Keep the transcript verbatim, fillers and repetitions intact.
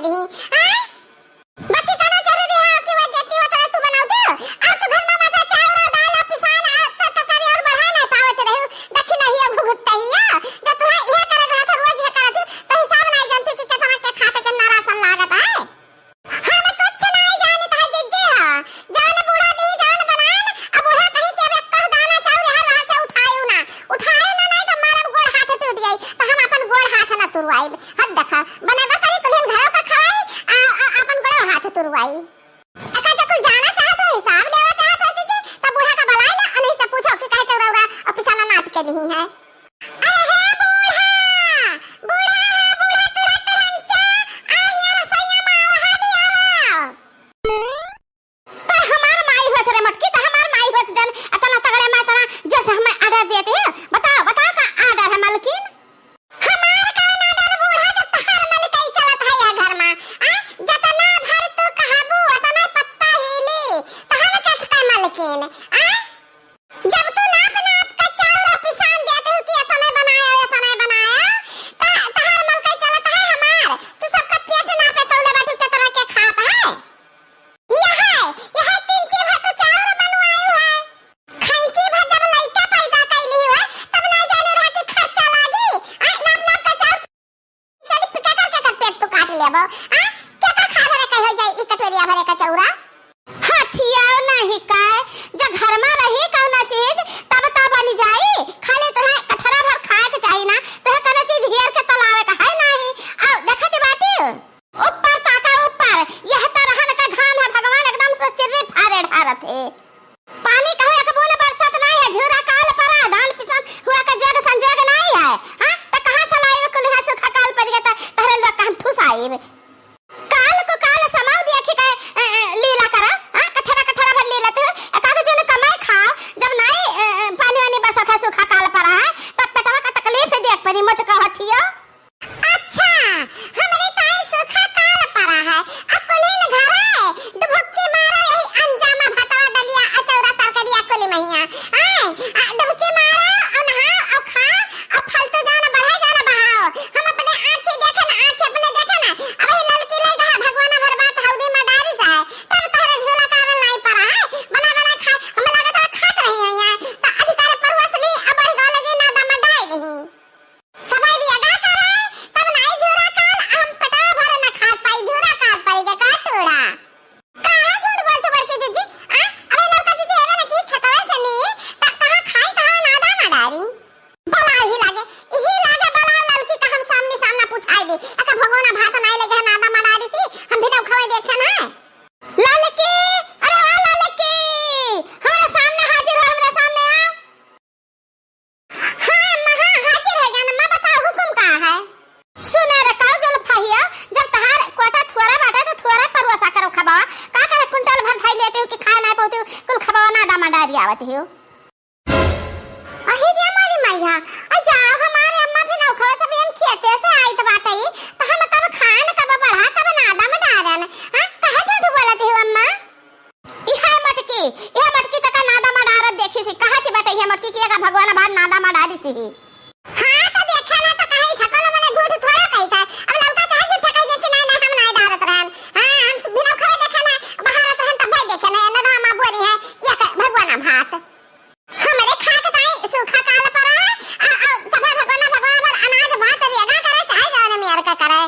दीही। आय? बाकी कौनो जरूरी है कि वह देती हो तो तू बनावती हो? और तू घर में मसा चाउर और दाल और पिसान और त-, तरकारी और बढ़ा नहीं पावत रही हो। देखी नहीं हो घुघुट ही हो। जब तुम्हें यह करे रहा था, रोज यह करत ही, तो हिसाब नहीं जानती कि कितना के खाते कितना राशन लागत है। हम कुछ नहीं जानत है जिज्जी हो। जान बूढ़ा दी, जान बनान, अब बूढ़ा कहीं के अब एक दाना चाउर यहाँ वहाँ से उठायू ना। उठायू ना नहीं तो मारब गोड़ हाथ टूट जाई। तो हम अपन गोड़ हाथ ना तुरवाई। हद देखा, बनेबा करी कुल्हिन घरों का खवाई, आ, आ, अपन गोड़ो हाथ तुरवाई। एका जो कुल जाना चाहत हो, हिसाब लेवा चाहत हो, जीजी, तब बूढ़ा का बुलाई ला, उन्हीं से पूछो कि काहे चौरा उरा और पिसाना नाप के नहीं है। अरे हे बूढ़ा, बूढ़ा, बूढ़ा, तुरंत रंचा, आ यहाँ रसोईया में आवा, हाली आवा। पर हमार माई होस रे मटकी, त हमार माई होस जन, इतना तगड़े में इतना जैसे हमें order देते हैं। बताओ, बताओ का order है मलकिन? हमार कौन order बूढ़ा, जब तहार मलकई चलत है यह घर में, आ? जतना भर तू कहबू, उतना पत्ता हिली, त हम के का मलकिन, आ? जब तू नाप नाप के चाउर पिसान देत हो कि एतने बनाया, एतने बनाया, त तहार मलकई चलत है हमार, तू सबका पेट नापे तौले बाटू, केतना के खात है। यह है, यह तीन चीज है तो चाउर बनवायु है। खैंची भर जब लइका पैदा कैली हुए, तब ना जाने रहा कि खर्चा लागी। आ, नाप नाप के चाउर चली, केकर केकर पेट तू काट लेबो। आ, केकर खा भरे कहो जाई ई कटोरिया भरे का चौरा? हथियाओ नहीं काय, जब घर में रही कौनो चीज, तब तो बन जाई। खाली तोहे कठरा भर खाए के चाही ना, तोहे कौनो चीज हियर के तलावे का है नहीं। आओ, देखत बाटी। ऊपर ताका ऊपर, यह तो रहन का घाम है भगवान, एकदम से चिर्री फारे ढारत है। पानी कहूँ एक बूंद बरसत नहीं है, झूरा काल परा, धान पिसान हुआ का जोग संजोग नहीं है। हाँ, त कहाँ से लाइब कुलिहा सूखा काल पर गया त तहरे लोग का हम ठुसाइब। काल को काल समाव दिया कि कहे, अ, अ, लीला करा, हाँ, कठरा कठरा भर लीला तू, अ, कागज न कमाई खाओ, जब नहीं, अ, अ, पानी वानी बरसत है सूखा काल परा है, तब पेटवा का तकलीफ देख परी मत कहत हियो। अच्छा, हमरे ताई सूखा काल परा है, आ कुलीन घरे डुबुक्की मारा यही अंजामा भतवा दलिया अचौरा तरकरिया कुली महिया। आय, आ डुबुक्की मारा, आ नहाओ, आ खाओ, आ फालतू जान बढ़ाए जान बहाओ। हम अपने आँखी देखे ना, आँखी अपने देखे ना, अब वही ललकी लइका है, भगवाना भर बात हौदी मडारी से है, तब तोहरे झोला कारण नहीं परा है, बना बना खाए, हम लागत है खात रही है यहाँ, तो अधिकार परवस ली, अब बढ़ गवा लगी ना दम डाई नहीं। सबाई दिया गा कर है, तब नाई झूरा काल, हम पेटवा भरे न खात पाई, झूरा काल पड़ी के का तोड़ा? काहे झूठ बोलत बड़की जीजी? आ, अबे ललका जीजी एवे न की खेतवे से नी, त कहाँ खाई, कहाँ नादा मडारी? बला ही लागे, इही लागे बला ललकी का हम सामने सामना पुछाई दे। अका भगोना भात नाई लगे नादा मडारी सी, हम भी तो खवे देखे ना। ललकी, अरे ओ ललकी, हमरा सामने हाजिर हो, हमरा सामने आओ। हाँ अम्मा, हाँ, हाजिर है ज्ञान अम्मा, बताओ हुकुम का है? सुना रे, काऊ जुल्फा हिया, जब तहार कोटा थोड़ा बाटे तो थोड़ा परुआ साकर खबावा, का करे कुंटल भर खाई लेते हो कि खाए ना पाते हो, कुल खबावा नादा मडारी आवत हो। अही रे मोरी मैया, आ जाओ हमारे अम्मा भी नौखवा सब हम खेते से आइत बाटे, तो हम कब खान, कब बढ़ा, कब नादा मडारन, हाँ? कहे झूठ बोलत हो अम्मा? इहे मटकी, इहे मटकी तका नादा मडारत देखी सी, कहत बाटे इहे मटकी कि एका भगवान भार नादा मडारी सी ही। हाँ, तो देखे ना तो कहीं थकल मने झूठ थोड़ा कही था। अब ललका चाहे झूठ कही दे कि नहीं, नहीं, हम नहीं डारत रहन। हाँ, हम बिना खड़े देखे ना, बहारत रहन तब भाई देखे ना, नादा मा बोली है, ये कर, भगवान भात। हमरे खाक ताई सूखा काल परा, आ, आ, सभे भगवान, भगवान भर अनाज भात रेगा करे, चाहे जौन मेर का करे।